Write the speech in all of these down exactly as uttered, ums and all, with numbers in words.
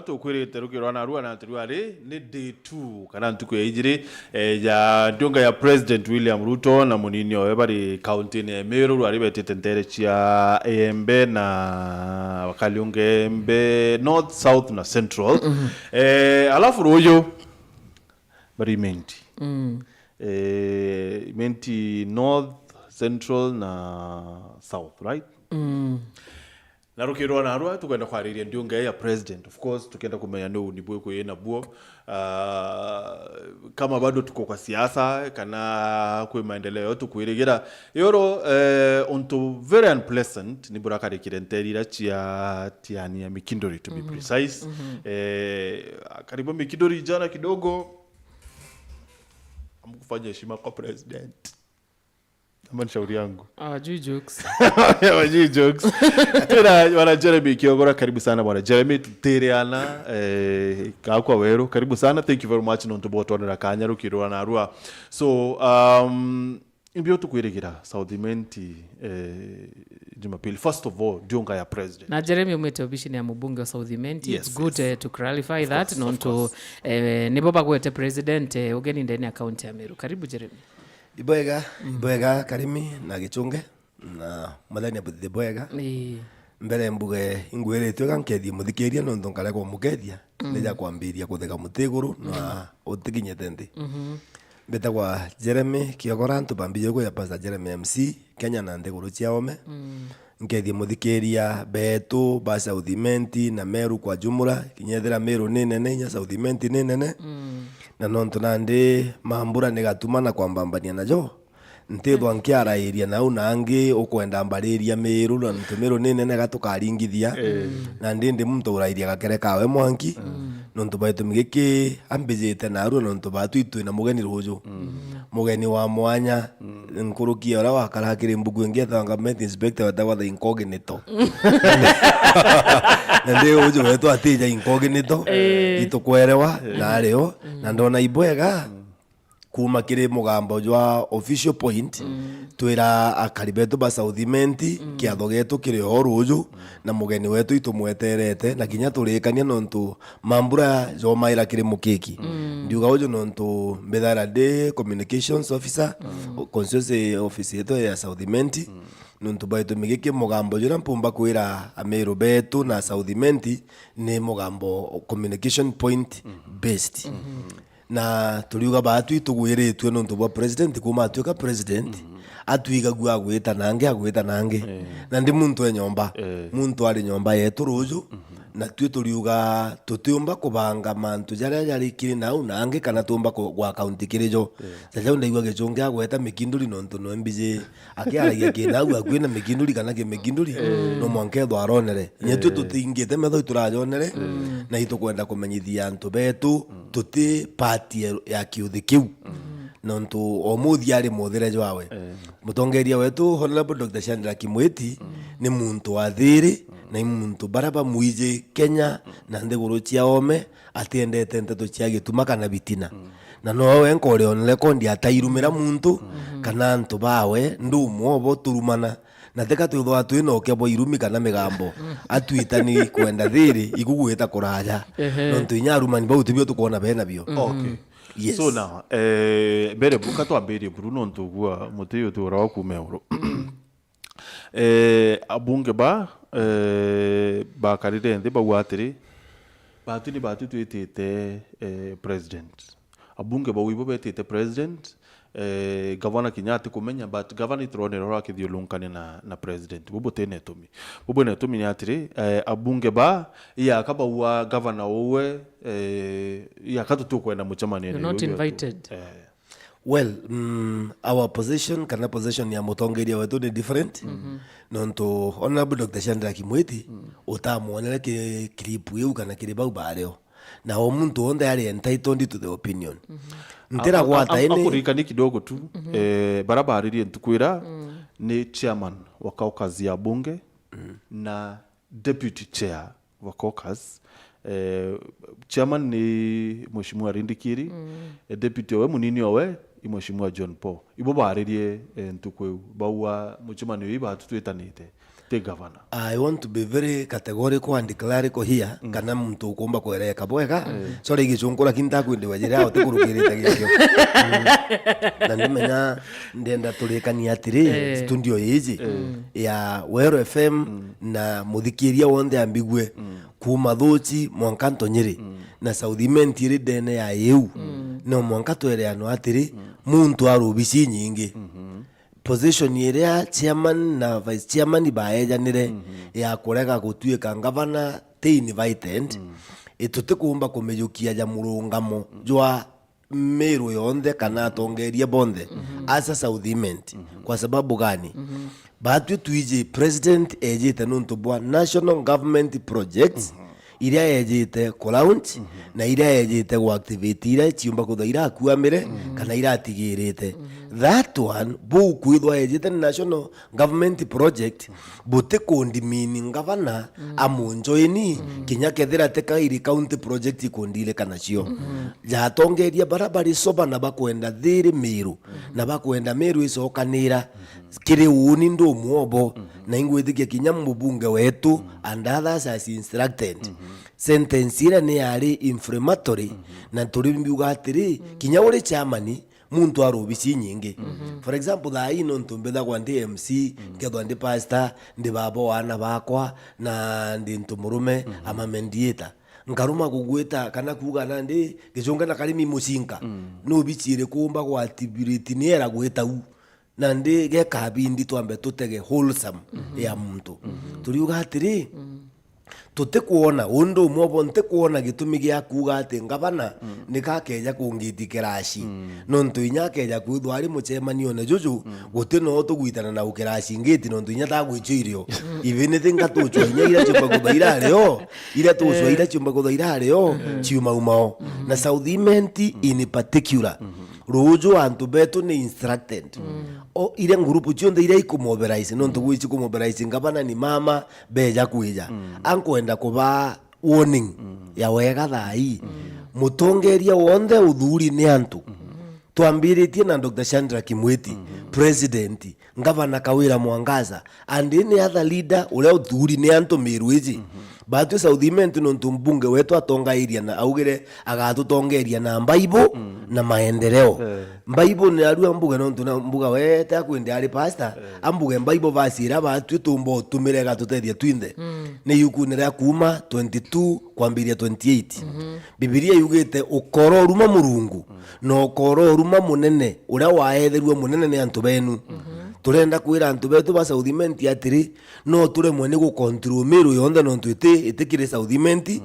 Tukwirite rukirwa na rua na turua ri ni day two kana ntuku ya ijiri, eh, ya ndiunga ya President William Ruto na munini owe bari kaunti-ini ya Meru, rwari betite ntere cia Embe na bakariunga Embe North, South na Central. Eh, alafu ruju bari Imenti. Eh, Imenti North, Central na South, right? Na rukirwa narua, tukwenda kwariria ndiunga ya President. Of course, tukienda kumenya ni uni bwiku ina buo. Ah, kama bado tuko kwa siasa, kana kwi maendeleo tukwirigira. Yoro, eh, untu very unpleasant, ni burakarikire nteri ira cia Tiania Mikinduri, to be precise. Eh, karibu Mikinduri jana kidogo. Amkufanya heshima kwa President. Ama ni shauri yangu? Hawajui jokes. Hawajui jokes. Tena, bwana Jeremy Kiogora, karibu sana, bwana Jeremy, tutereana, eh, kakwa weru, karibu sana, thank you very much, nontu bwa twonera kanya rukirwa na rua. So, um, imbio tukwirigira South Imenti, eh, Jumapili, first of all, ndiunga ya President. Na Jeremy umite obishini ya mubunge wa South Imenti, it's good, eh, to clarify that, nontu, eh, nibo bagwete President, eh, ugeni ndene ya kaunti ya Meru. Karibu, Jeremy. Ibwega, ibwega, Karimi na Gichunge, na muthenya buthi bwega. Ii. Mbere mbuge ingwiritwe ga nkethie muthikiria nontu nkaregwa mukethia, ni ja kwambiria kuthega muti iguru na utikinyete nthi. Mbitagwa Jeremy Kiogora, antu bambije kuya Pastor Jeremy M C, Kenya na nthiguru cia ome. Nkethie muthikiria betu ba South Imenti na Meru kwa jumla, kinya ethira Meru ni nene, inya South Imenti ni nene. Na nontu nandi mambura ni gatuma na kwambambania najo, ntithwa nkiarairia nau na angi ukwenda mbariria Meru, na nontu Meru ni nene gatukaringithia. Na ndindi muntu urairia gakere kawe mwanki, nontu ba gitumi giki ambijite narua, nontu batu itwi na mugeni ruju. Mugeni wa mwanya, nkuruki ya uria wakara kiri mbugu ingi etagwa government inspector wetagwa the incognito. Na ndi uju wetu atija incognito, itukwerewa na ario, na ndona ibwega kuma kiri mugambo jwa Official Point, twira akari betu ba South Imenti, kiatho getu kiri o ruju, na mugeni wetu itumweterete, na kinya turikania nontu mambura jomaira kiri mukiki. Ndiuga uju nontu mbithaira ndi communications officer, constituency office yetu ya South Imenti, nontu bwa gitumi giki mugambo juria mpumba kwira Ameru betu na South Imenti ni mugambo communication point based. Na turiuga baatwi tugwiritue nontu bwa president, kuma atuika president, atwigagua agwita nangi, agwita nangi. Na ndi muntu e nyomba. Muntu ari nyomba yetu ruju, na twi turiuga tutiumba kubanga mantu jaria jari kiri nau na angi, kana tuumba ku-, gwa kaunti kiri jo. Jaja ndaigua Gichunge agweta Mikinduri nontu nwe mbiji akiaragia kinau akui na Mikinduri kana ki Mikinduri, no mwanka ethwa aronere. Inya twi tutingite metho iturajonere, na itukwenda kumenyithia antu betu tuti part ya, ya kiuthi kiu. Nontu o muthi ari muthire jwawe. Mutongeria wetu Honorable Doctor Shadrack Mwiti ni muntu wa thiri, na i muntu bara bamwiji Kenya na nthiguru cia ome, atiendete nteto cia gituma kana bitina. Na nowe wenka urionere kondi atairumira muntu, kana antu bawe, ndumwe obo turumana. Na teka twithwa twina ukia bwa irumi kana migambo, atwitani kwenda thiri, igugwita kuraja. Nontu inya arumani bau tibio tukwona bena bio. Okay. Yes. So now, eh, mbere buka twambirie buru nontu ugua muti uyu ti ura wa kuuma iguru. Eh, abunge ba, eh, bakarire nthi bauga atiri, batu ni batu twitite, eh, president. Abunge bau ibo betite president, eh, gavana kinya atikumenya, but gavana ituronere uria akithiurungukania na, na president. Bu butina itumi. Bu bwina itumi ni atiri, eh, abunge ba, iaka baua gavana uwe, eh, iaka tutikwenda mucemanio. You're not invited. Eh. Well, mm, our position kana position ya mutongeria wetu ni different. Nontu Honorable Doctor Shadrack Mwiti, utamwonere ki clip iu kana kiri bau bario. Na o muntu wonthe ari entitled to the opinion. Ntiragwata ini. Akuririkania kidogo tu, eh, bara baririe ntuku ira ni chairman wa caucus ya bunge na deputy chair wa caucus. Eh, chairman ni Mheshimiwa Rindikiri, eh, deputy owe, munini owe, i Mheshimiwa John Paul. Ibo baririe, eh, ntuku iu, baua mucemanio ii batu twitanite. ti gavana. I want to be very categorical and clarical here, kana muntu ukumba kwereka bwega. Sorry, gicunkura kinta kwindiwa njira uti kurukirite gikio. Na ndimenya ndenda turikania atiri, studio iji ya Weru F M na muthikiria wonthe ambigue, kuma Thuchi mwanka Ntonyiri, na South Imenti iri ndene ya iu, no mwanka twereanwa atiri, muntu ari obici nyingi. Position iria chairman na vice chairman baejanire ya kurega gutuika ngavana ti invited, itutikumba kumijukia ja murungamo jwa Meru yonthe kana atongeria bonthe, asa South Imenti. Kwa sababu gani? Batwi twiji president ejite nuntu bwa national government projects iria ejite ku launch na iria ejite ku activate iria ciumba kwithwa irakuamire kana iratigirite. That one, buu kwithwa ejite ni national government project, buti kundimini ngavana amunjoini, kinya kethira ti kairi county project ikundilika nacio. Jatongeria bara bari soba na bakwenda thiri Meru, na bakwenda Meru icokanira kiri uuni ndi umwe obo, na ingwitikia kinya mubunge wetu and others as instructed. Sentence iria ni yari inflammatory, na turimbiuga atiri, kinya uri chairman, muntu ari obici nyingi. For example, thaa ii nontu mbithagwa ndi M C, nkethwa ndi pastor, ndi baba wa aana bakwa, na ndi ntu murume, I'm a mediator. Nkaruma kugwita kana kuuga nandi, gicunge na karimi mucinka. Ni obici iriku umba gwatibiriti ni era gwita u? Nandi gekabindi twambe tutege wholesome ya muntu. Turiuga atiri, tutikwona, undu umwe obo ntikwona gitumi gia kuuga ati ngavana nika akeja kungiti kiraci. Nontu inya akeja kwithwa ari mucemanione juju, guti noo tugwitana na ukiraci ngiti, nontu inya tagwicio irio. Even thi ngatucwa inya iria ciumba kutha irari o, iria tucwa iria ciumba kutha irari o, ciumaumao. Na South Imenti in particular, ruuju antu betu ni instructed. O, iria ngurupu cionthe iria ikumobilize, nontu gwici kumobilize ngavana ni mama, beja kwija. Ankwenda kubaa warning ya wega thaa ii. Mutongeria wonthe uthuri ni antu. Twambiritie na Doctor Shadrack Mwiti, president, ngavana Kawira Mwangaza, and any other leader uria uthuri ni antu Meru iji. Batwi South Imenti nontu mbunge wetu atongairia na augire agatutongeria na Bible na maendeleo. Bible ni arua mbuge nontu na mbuga wete akwende ari pastor, ambuge Bible verse iria batwi tumba utumire igatutethia twinthe. Ni yukune ria Kuuma twenty-two kwambiria twenty-eight. Bibilia yugite, "Ukoro uruma Murungu, na ukoro uruma munene uria waetherua munene ni antu benu." Turenda kwira antu betu ba South Imenti atiri, no turemwe ni gucontrol Meru yonthe nontu iti, iti kiri South Imenti.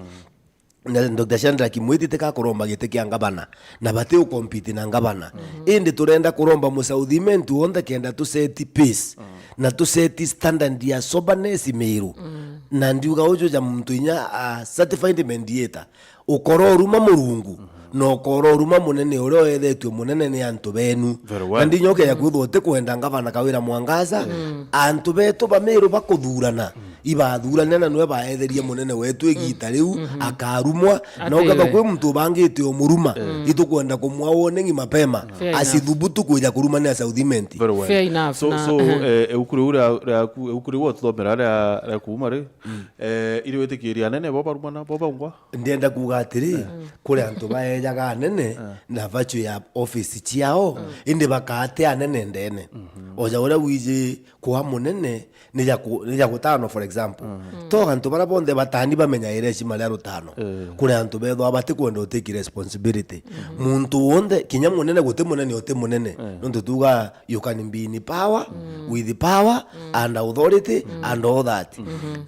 Na Doctor Shadrack Mwiti tika kuromba giti kia ngavana, na bati ukompiti na ngavana. Indi turenda kuromba mu South Imenti wonthe kenda tuseti pace, na tuseti standard ya soberness Meru. Na ndiuga uju ja muntu inya a certified mediator. Ukoro uruma Murungu, na ukoro uruma munene uria uethetue munene ni antu benu. Very well. Na ndinya ukeja kwithwa utikwenda ngavana Kawira Mwangaza, antu betu ba Meru bakuthurana, ibathurane na nwe baetherie munene wetu igita riu, akarumwa, na ukethwa kwi muntu ubangite umuruma, itukwenda kumwa warning mapema, acithubutu kwija kurumania South Imenti. Very well. Fair enough, so, na, so, eh, euku riu ria, riaku, euku riu ututhomera ria, ria Kuuma ri, eh, iri witikiria anene bo barumana, bo baungwa? Ndienda kuuga atiri, kuri antu baejaga anene na virtue ya office ciao, indi bakaate anene ndene. Oja uria wiji kwa munene ni ja ku-, ni ja gutano, for example. To antu baria bonthe batani bamenya ire heshima ria rutano. Kuri antu bethwa batikwenda utake responsibility. Muntu wonthe, kinya munene, guti munene uti munene. Nontu tuga, "You can be in power, with power, and authority, and all that."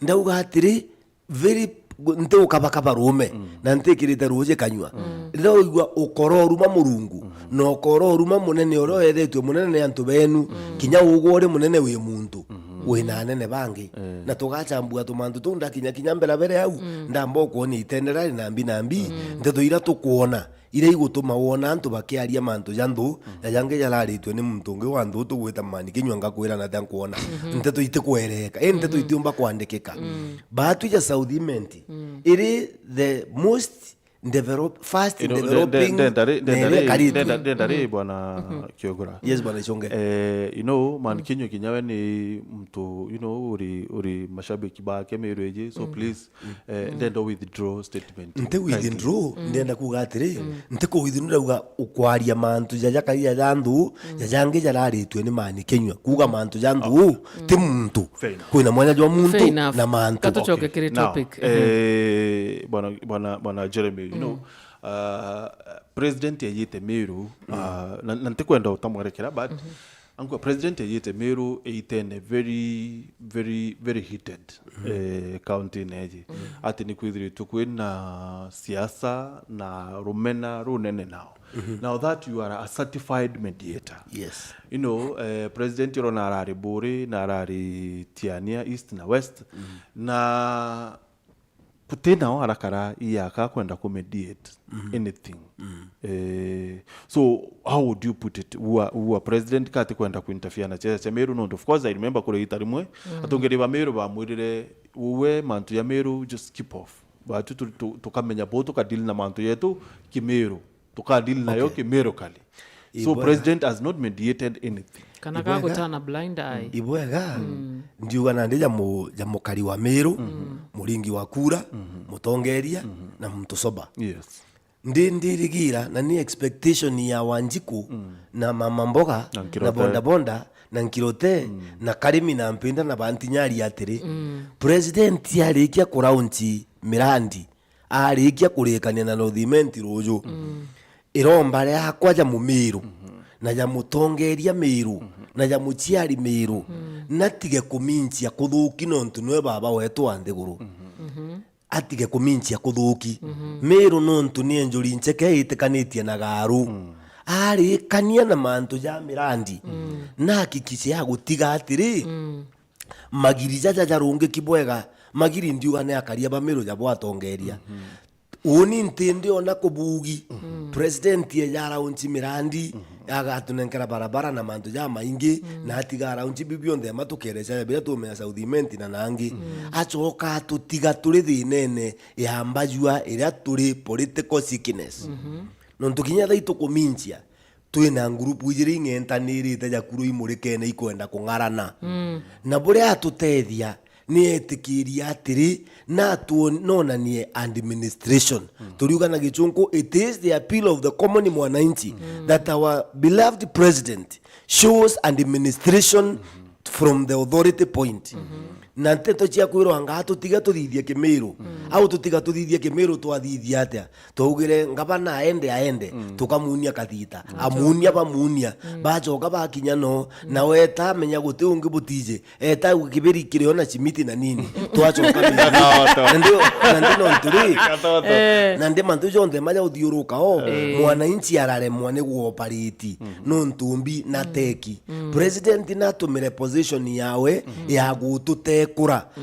Ndauga atiri, very, nti ukabakaba rume, na ntikirite ruuji kanyua. Riria uigua ukoro uruma Murungu, na ukoro uruma munene uria uethetue munene ni antu benu, kinya ugwe uri munene wi muntu, wina anene bangi. Na tugachambua tumantu tuu ndakinya kinya mbere bere au, ndamba ukwonia itinerary nambi nambi, nteto iria tukwona, iria igutuma wona antu bakiaria mantu ja nthu, na jangi jararitue ni muntu ungi wa nthu tugwita mani kinyua ngakwira na tia nkwona. Nteto itikwereka, ii nteto itiumba kwandikika. Batwi ja South Imenti, iri the most Develop, fast, you know, developing, ndenda ri, na ndenda iria ri, ikaritwe. Ndenda, ndenda ri, bwana Kiogora. Yes, bwana Ichunge. Eh, you know, man Kinyua kinya we ni mtu, you know, uri, uri mashabiki bake Meru iji, so please, eh, ndenda withdraw statement. Nti withdraw, ndenda kuuga atiri, nti ku withdraw ndauga ukwaria mantu jaja kari jaja nthu, jaja ngi jararitwe ni man Kinyua. Kuuga mantu ja nthu, ti muntu. Fair enough. Kwina mwanya jwa muntu na mantu. Katucoke kiri topic. Now, eh, bwana, bwana, bwana Jeremy, you know, uh, president yajite Meru, uh, na, na ntikwenda utamwerekera, but angu president yajite Meru itene very, very, very heated, eh, county neji. Ati ni kwithiritwe kwina siasa na rumena runene nao. Now that you are a certified mediator. Yes. You know, eh, president urona arari Buri na arari Tiania East na West. Na guti nao arakara iyaka kwenda ku mediate anything. Eh, so how would you put it? Ua, ua president kati kwenda kuinterfere na cheza cha Meru, nontu of course I remember kuri ita rimwe, atongeri ba Meru bamwirire, "Uwe mantu ya Meru, just keep off." Batu tu-, tu-, tukamenya bo tukadeal na mantu yetu ki Meru. Tukadeal nayo ki Meru kali. So president has not mediated anything. Kana ga gutana blind eye. Ibwega, ndiuga nandi ja mu-, ja mukari wa Meru, muringi wa kura, mutongeria, na muntu soba. Yes. Ndi ndirigira, na ni expectation ya Wanjiku, na mama mboga, na boda boda, na Nkirote, na Karimi, na Mpinda, na Bantinyari atiri, president arikia kuraunchi mirandi, arikia kurikania na North Imenti ruju, iromba riakwa ja Mumiru, na ja mutongeria Miru, na ja muciari Miru, natige kuminchia kuthuki nontu niwe baba wetu wa nthiguru. Atige kuminchia kuthuki. Miru nontu ni enjuri ncheke itikanitie na garu. Arikania na mantu ja mirandi, na hakikishe ya gutiga atiri, magiri jaja jarungiki bwega, magiri ndiuga ni akaria ba Miru ja bwatongeria. Uni nti ndiona kubugi. President eja araunchi mirandi, agatunenkera barabara na mantu jamaingi, na atiga araunchi biu bionthe ama tukereca biria tumenya South Imenti na nangi. Acoka atutiga turi thinene ya mbajua iria turi political sickness. Nontu kinya thaa itukuminchia, twina ngurupu ijiri ing'entanirite ja kuru imurikene ikwenda kung'arana. Na buria atutethia ni etikiria atiri, na atuonanie administration. Turiuga na Gichunku, it is the appeal of the common mwananchi that our beloved president shows administration from the authority point. Na nteto cia kwirwa anga atutiga tuthithie Kimiru. Au tutiga tuthithie Kimiru twathithia atia? Twaugire ngavana aende, aende, tukamuunia kathita. Amuunia, bamuunia, bacoka bakinya no, na weta amenya guti ungi butiji. Eta kibiri kirio na chimiti na nini. Twacoka. Na ndio, na ndio no nturi. Na ndi mantu jonthe maja uthiuruka o, mwananchi araremwa ni guopariti. Nontu mbi na teki. President natumire position yawe ya gututekura.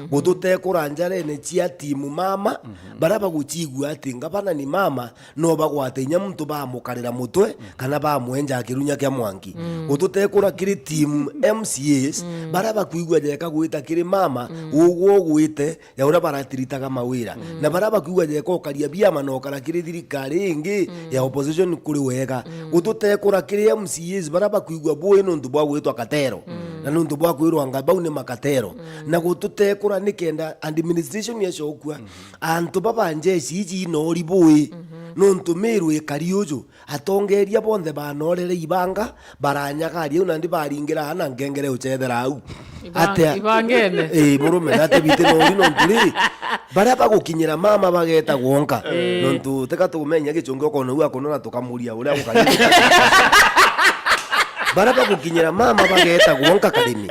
Gututekura njarene cia timu mama, baria baguchigua ati ngavana ni mama, no bagwate inya muntu bamukarira mutwe, kana bamwenja kirunya kia mwanki. Gututekura kiri team M C As, baria bakwigua jeka gwita kiri mama, ugwo ugwite, ya uria baratiritaga mawira. Na baria bakwigua jeka ukaria biama na ukara kiri thirikari ingi ya opposition kuri wega. Gututekura kiri M C As, baria bakwigua bui nontu bwa gwitwa katero. Na nontu bwa kwirwa anga bau ni makatero. Na gututekura nikenda administration yacokua. Antu baba njeci iji inori bui. Nontu Miru ikari uju, atongeria bonthe banorere ibanga, baranyagaria u nandi baringira ana ngengere uchethera au. Atia? Ibangene. Ii, murume, nate biti nori nontu ri, baria bagukinyira mama bageta gwonka. Nontu teka tumenya Gichunge ukona u akunora tukamuria uria gukari. Baria bagukinyira mama bageta gwonka Karimi.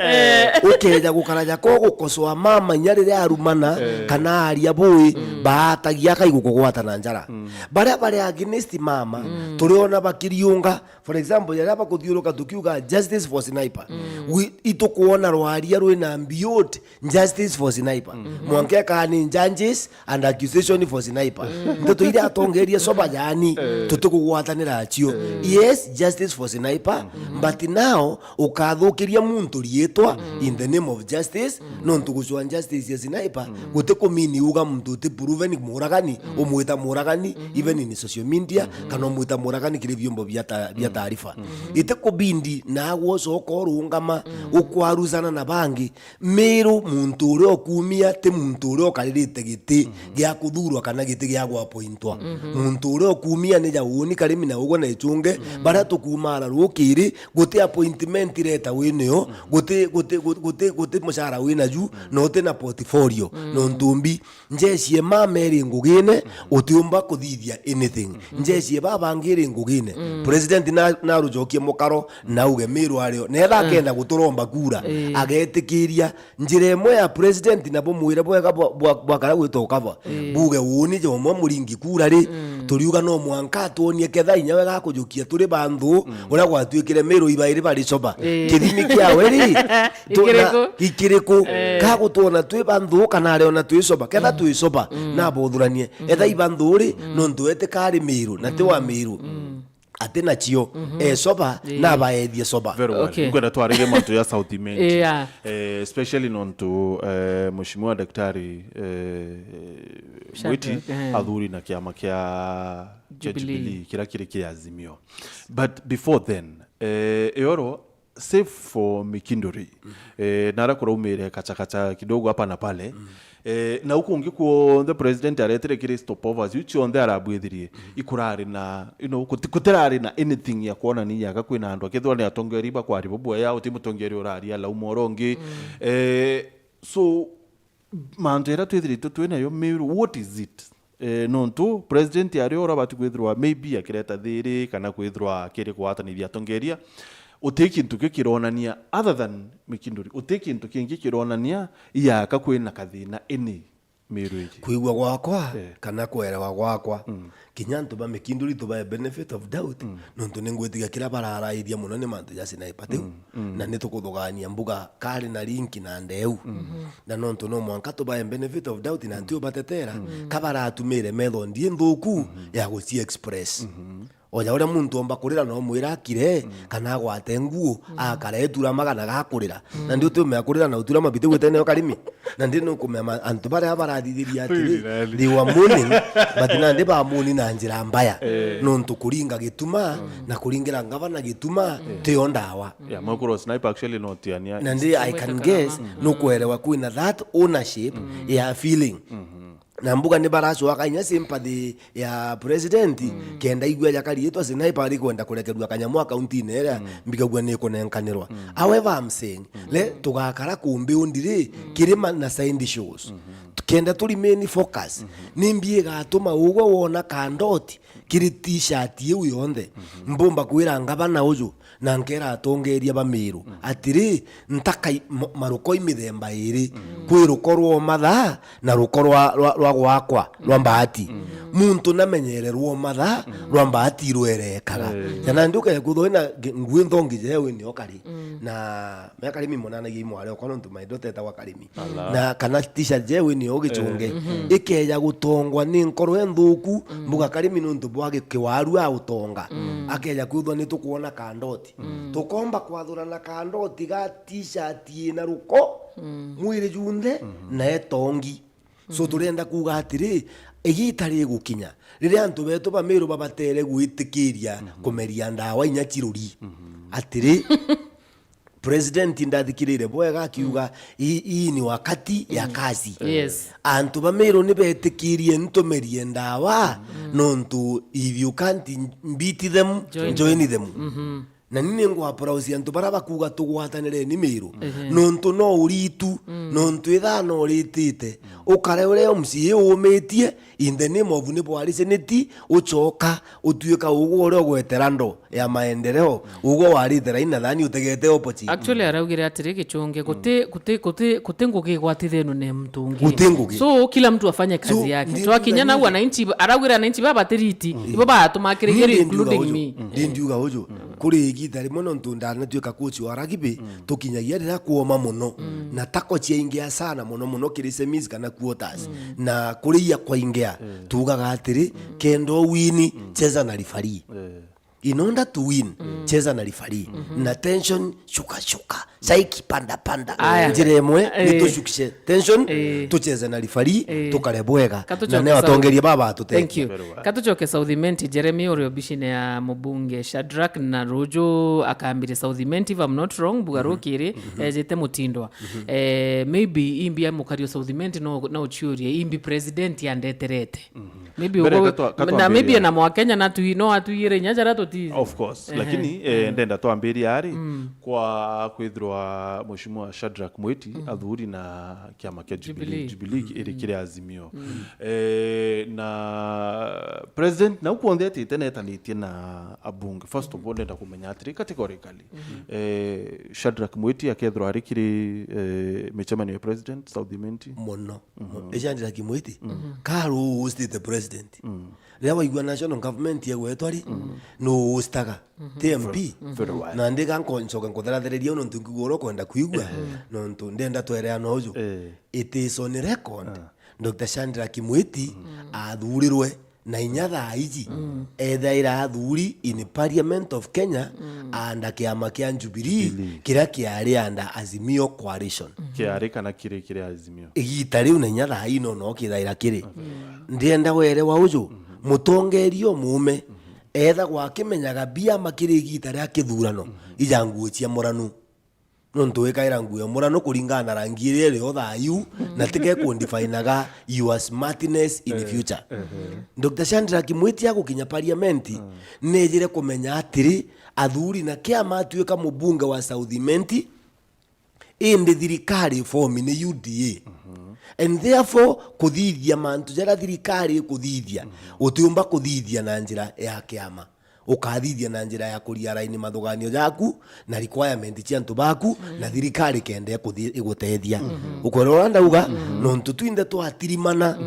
Ukeja gukara jako gukosoa mama inya riria arumana, kana aria bui, baatagia akaigukugwata na njara. Baria bari against mama, turiona bakiriunga. For example, jaria bakuthiuruka tukiuga justice for Sniper. Wi-, itukuona rwaria rwina mbiut, justice for Sniper. Mwanka kaa ni judges and accusation for Sniper. Nteto iria atongeria soba yani, tutikugwatanira acio. Yes, justice for Sniper, but But now, ukathukiria muntu riitwa in the name of justice, nontu gucwa justice ya Sniper, guti kumini uga muntu uti proven muragani, umwita muragani, even in social media, kana umwita muragani kiri vyombo vya ta-, vya taarifa. Iti kubindi naagwe ucoka urungama, ukwaruzana na bangi, Miru muntu uria ukumia ti muntu uria ukaririte giti gia kuthurwa kana giti gia gwapointwa. Muntu uria ukumia ni ja uuni, Karimi na ugwe na Ichunge, baria tukumaara rukiri, guti appointment letter winio, guti, guti, guti, guti, guti mucara wina ju, na uti na portfolio, nontu mbi. Njeshi e mama eri ngugine, utiumba kuthithia anything. Njeshi e babangi iri ngugine. President na, na arujokie mukaro, na auge Miru ario. Netha akenda guturomba kura, agetikiria njira imwe ya president na bumwire bwega bwa, bwa, bwa kara gwitwa ukava. Buge uuni ja umwe muringi kura ri, turiuga no mwanka atwonie ketha inya wega akujukia turi banthu, uria gwatuikire Miru ibairi bari coba. Kithimi kiawe ri, tu-, na, ikiriku? Ikiriku? Ka gutwona twi ba nthu kana ari ona twi coba? Ketha twi coba, na buthuranie. Etha iba nthu ri, nontu etika ari Miru, na ti wa Miru. Ati nacio, e coba, na baethie coba. Very well. Okay. Nkwenda twarire mantu ya South Imenti. Yeah. Eh, especially nontu, eh, Mheshimiwa Daktari, eh, Mwiti, Shadrack, eh, athuri na kiama kia, kia Jubilee. Jubilee, kira kiri kia Azimio. But before then, eh, Eoro, save for Mikinduri. Eh, nara kuraumire kachakacha kidogo hapa na pale. Eh, na uku ungi kuonthe president aretire kiri stopovers, iu cionthe arabwithirie, ikurari na, you know, kuti-, kutirari na anything ya kwonania yaga kwina andu akethirwa ni atongeri bakwari bubwea, uti mutongeri uraria lauma uria ungi. Eh, so, mantu jaria twithiritwe twi nayo Miru, what is it? Eh, nontu president ari ora bati kwithirwa maybe akireta thiri kana kwithirwa akiri kugwatanithia atongeria, uti kintu kio kironania other than Mikinduri, uti kintu kingi kironania iyaka kwina kathina ini Miru iji. Kwigua gwakwa, eh, kana kwerewa gwakwa, kinya antu ba Mikinduri tubae benefit of doubt, nontu ningwitikia kiria bararaithia mono ni mantu ja Sniper tiu. Na ni tukuthugania mbuga kari na link na ndeu. Na nontu no mwanka tubae benefit of doubt na nti ubatetera, ka baratumire method nthuku ya guci express. Oja uria muntu omba kurira no mwira akire, kana agwate nguo, akara eturamaga na gakurira. Na ndi utumea kurira na uturama biti gwite neo Karimi. Na ndi nukumea ma-, antu baria barathithiria atiri, they were mourning, but nandi ba mourn na njira mbaya. Nontu kuringa gituma, na kuringira ngavana gituma, tio ndawa. Yeah, Mukuru Sniper actually notiania. Na ndi, I can guess, nukuerewa kwina that ownership ya feeling. Na mbuga ni baracwaka inya sympathy ya president, kenda igua jakari itwa Sniper ari kwenda kurekerua kanyamu akaunti-ini iria mbigagua ni kunenkanirwa. However, I'm saying, le tugakara kumbi undiri kirima na side shows. Kenda tu remain focus. Ni mbi igatuma ugwe wona kandoti kiri t-shirt iu yonthe. Mbumba kwira ngavana uju, na nkera atongeria ba Miru, atiri, ntakai mo-, maruko i mithemba iri. Kwi ruko rwa umatha na ruko rwa, rwa, rwa gwakwa, rwa mbaati. Muntu namenyere rwa umatha, rwa mbaati irwerekaga. Na nandi ukeja kwithwa wina ngi-, ngui nthongi jeo wini okari. Na mea Karimi monanagia imware okwa nontu my daughter etagwa Karimi. Na kana t-shirt je wini o gichunge. Ikeja gutongwa ni nkoro enthuku, mbuga Karimi nontu bwa gi-, kiwaru autonga. Akeja kwithwa ni tukwona kandoti. Tukomba kwathurana kandoti ga t-shirt ina ruko, mwiri junthe, na etongi. So turenda kuuga atiri, igita rigukinya riria antu betu ba Miru babatere gwitikiria kumeria ndawa inya chiruri. Atiri, President ndathikirire bwega akiuga, "Hii, hii ni wakati ya kazi." Yes. Antu ba Miru ni betikirie ntumerie ndawa, nontu if you can't beat them, join them. Na ni ningwaprouse antu bara bakuga tugwatanire ni Miru. Nontu no uritu, nontu ithaa no ritite. Ukare uria M C A umitie, in the name of ni bwariceniti, ucoka, utuika ugwe uria ugwetera ndo ya maendeleo, ugwe warite raini na thani utegete opportunity. Actually, araugire atiri, Gichunge, guti, guti, guti, guti ngugi igwatithenwe ni muntu ungi. Guti ngugi. So, kila mtu afanye kazi yake. Twakinya nau, wananchi, araugire wananchi baba batiriti, ibo baratuma kirigiri, including me. Ndi ndiuga uju. Kuri igita rimwe nontu ndanatuika coach wa rugby, tukinyagia riria kuoma muno. Na tako ciaingia sana muno muno kiri semis kana quarters. Na kuriia kwaingia, tuugaga atiri, kenda uwini, cheza na referee. In order to win, cheza na referee. Na tension, shuka, shuka. Shaiki, panda, panda. Aya. Njira imwe, eh, nitushukishe tension, eh, tucheze na referee, eh, tukare bwega. Na ne atongeria baba atuteithie. Thank you. Very well. Katucoke South Imenti, Jeremy uri obishine ya mubunge Shadrack, na ruju akambire South Imenti, if I'm not wrong, buga rukiri, ejete mutindwa. Eh, maybe imbi ya mukari o South Imenti no, no uchiurie, imbi president andeterete. Maybe mbere ugo-, katwa-, na katwambiria. Maybe na Mwakenya na tui-, no atwiyire inya jaria tutizi. Of course. Ehe. Lakini, eh, ndenda twambiria ari, kwa kwithirwa Mheshimiwa Shadrack Mwiti athuri na kiama kia Jubilee, Jubilee. Jubilee iri kiri Azimio. Eh, na president nau kwonthe atite netanitie na abunge. First of all, ndenda kumenya atiri, categorically, eh, Shadrack Mwiti akethirwa ari kiri, eh, micemanio ya president, South Imenti? Mono. Ichandira Kimwiti, karu ustite president. Riria waigua national government yegwetwa ri, nu ustaga? Ti M P. Very well. Na ndiga nkoncoka nkutherathereria nontu nkigura ukwenda kwigua, nontu ndenda twereana uju. Eh. It is on record. Doctor Shadrack Kimwiti athurirwe na inya thaa iji, ethaira athuri in Parliament of Kenya, anda kiama kia Jubilee, Jubilee, kiria kiari anda Azimio Coalition. Kiari kana kiri, kiri Azimio. Igita riu na inya thaa ino no kithaira kiri. Ndienda werewa uju, mutongeria umume, ethagwa akimenyaga biama kiri igita ria kithurano, ija nguo cia muranu. Nontu wikaira nguo ya murano kuringana na rangi iria iri o thaa iu, na tike kundefinaga your smartness in future. Doctor Shadrack Mwiti agukinya parliament, nejire kumenya atiri, athuri na kiama atuika mubunge wa South Imenti, indi thirikari form ni U D A. And therefore, kuthithia mantu jaria thirikari ikuthithia, utiumba kuthithia na njira ya kiama. Ukathithia na njira ya kuria raini mathuganio jaku na requirement cia antu baku, na thirikari kenda ikuthi-, igutethia. Ukwona uria ndauga? Nontu twinthe twatirimana,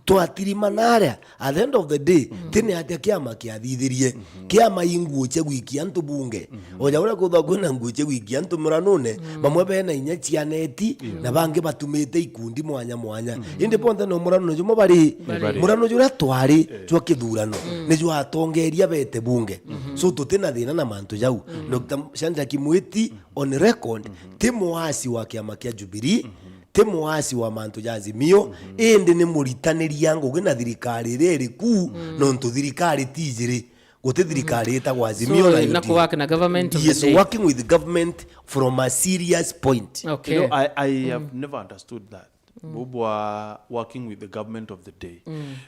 twatirimana aria, at the end of the day, tene atia kiama kiathithirie? Kiama i nguo cia gwikia antu bunge. Oja uria kwithagwa kwina nguo cia gwikia antu muranune, bamwe bena inya cia neti, na bangi batumite ikundi mwanya mwanya. Indi bonthe no muranune jumwe bari. Bari. Murano juria twari jwa kithurano, ni jwatongeria bete bunge. So tutina thina na mantu jau. Doctor Shadrack Mwiti, on record, ti muasi wa kiama kia Jubilee, ti muasi wa mantu ja Azimio, indi ni muritaniria ngugi na thirikari iria iri ku, nontu thirikari ti ijiri. Guti thirikari itagwa Azimio na U D A. So, na kuwork na government of the day. Yes, working with the government from a serious point. Okay. You know, I, I have never understood that. Bubwa working with the government of the day.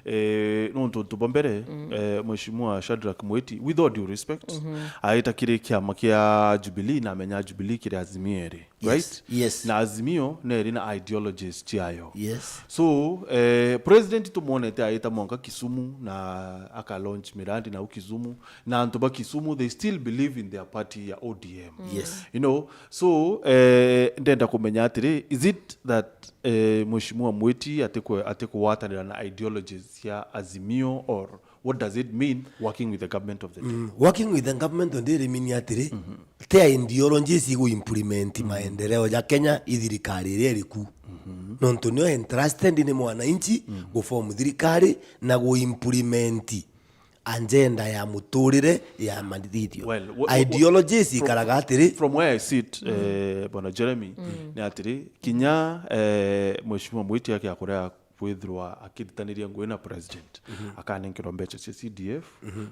Eh, nontu ntu bwa mbere, eh, Mheshimiwa Shadrack Mwiti, with all due respect, aita kiri kiama kia Jubilee, na amenya Jubilee kiri Azimio iri, right? Yes, yes. Na Azimio neri na ideologies ciayo. Yes. So, eh, president tumwonete aita mwanka Kisumu na aka launch mirandi nau Kisumu, na antu ba Kisumu, they still believe in their party ya O D M. Yes. You know, so, eh, ndenda kumenya atiri, is it that, eh, Mheshimiwa Mwiti atikwe-, atikugwatanira na ideologies cia Azimio, or what does it mean working with the government of the day? Mm, working with the government of the day iri mean atiri, ti ideologies igu implement maendeleo ja Kenya i thirikari iria iri ku. Nontu nio entrusted ni mwananchi guform thirikari na guimplement agenda ya muturire ya mathithio. Well, wha-, wha-, ideologies from, ikaraga atiri. From where I sit, eh, Bwana Jeremy, ni atiri, kinya, eh, Mheshimiwa Mwiti akiakurea kwithirwa akiritaniria ngugi na president, akanenkerwa mbeca cia C D F,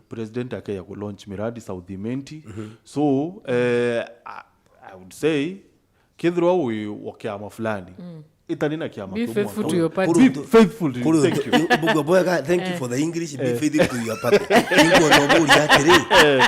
president akeja ku launch miradi South Imenti. So, eh, I, I would say, kethirwa wi wa kiama fulani, itani na kiama. Be faithful to your party. Be faithful to, thank you. Mbuga bwega, thank you for the English, be faithful to your party. Inkwenda uburia atiri,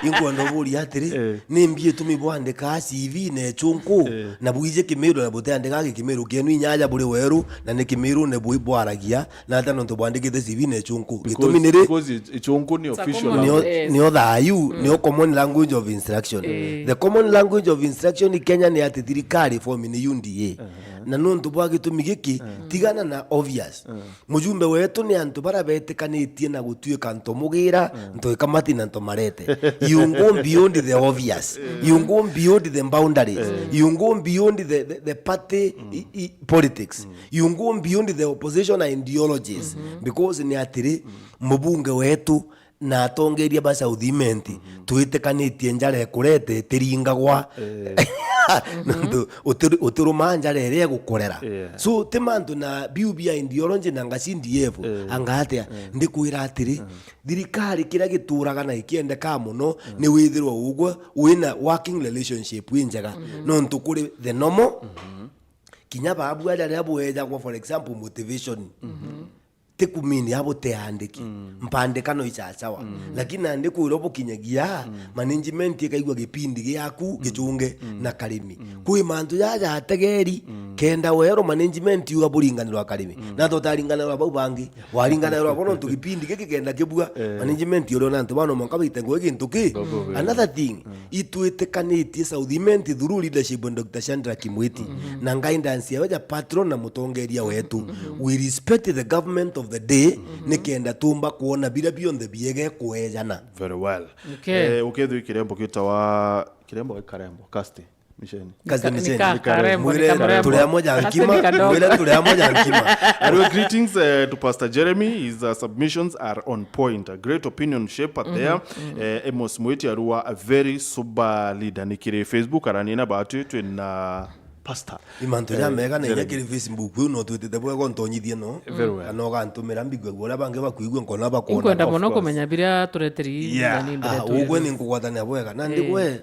inkwenda uburia atiri, ni mbi itumi bwandika C V na echunku, na bwije Kimiru na butiandika Kimiru kienu inya aja buri weru, na ni Kimiru ne bwi-, bwaragia, na ata nontu bwandikite C V na echunku. Gitumi ni ri? Because, because i-, ichunku ni official language. Nio, nio thayu, nio common language of instruction. The common language of instruction in Kenya ni ati thirikari form ni U D A. Na nontu bwa gitumi giki, tigana na obvious. Mujumbe wetu ni antu bara betikanitie na gutuika ntomugira, ntoikamati na ntomarete. You go beyond the obvious. You go beyond the boundaries. You go beyond the, the, the party i-, i-, politics. You go beyond the opposition ideologies. Because ni atiri, mubunge wetu na atongeria ba South Imenti, twitikanitie njara ikurete itiringagwa. Nontu uti-, utirumaa njara iria igukurera. So, ti mantu na biu bia ideology na nga C D F, anga atia, ndikwira atiri, thirikari kiria gituraga na ikiendekaa muno ni withirwe ugwe wina working relationship injega. Nontu kuri the normal, kinya babu aria riria bwejagwa, for example, motivation, ti kumini abo te andiki. Mpandikano ichachawa. Lakini nandi kwirwo bukinyagia, management ikaigua gipindi giaku gichunge na karimi. Kwi mantu jaja ategeri, kenda wero management uga buringanirwa karimi. Na tutaringanirwa bau bangi. Waringanirwa bono ntu gipindi giki kenda kibua, management uria na antu bano mwanka baite ngugi gintu ki. Another thing, itwitikanitie South Imenti through leadership of Doctor Shadrack Kimwiti na guidance yawe ja patron na mutongeria wetu. We respect the government of the day, nikenda tumba kuona bira bionthe biege kuejana. Very well. Okay. Eh, ukethirwa kirembo gitawa, kirembo gikarembo, kasti, misheni. Kazi ni ka-, ni misheni. Karembo, ni kamrembo. Mwire turi amwe ja nkima, mwire turi amwe ja nkima. Arua, greetings, eh, to Pastor Jeremy. His, uh, submissions are on point. A great opinion shaper there. Eh, Amos Mwiti Arua, a very sober leader. Ni kiri Facebook, aranina batu twina Pastor. Imantu ja mega na inya kiri Facebook, u no twitite bwega untonyithie no. Very well. Kana ugantumira mbigua uria bangi bakwigua nkona bakona. Inkwenda muno kumenya biria tureteri. Yeah. Ah, ugwe ni nkugwatania bwega. Na ndigwe,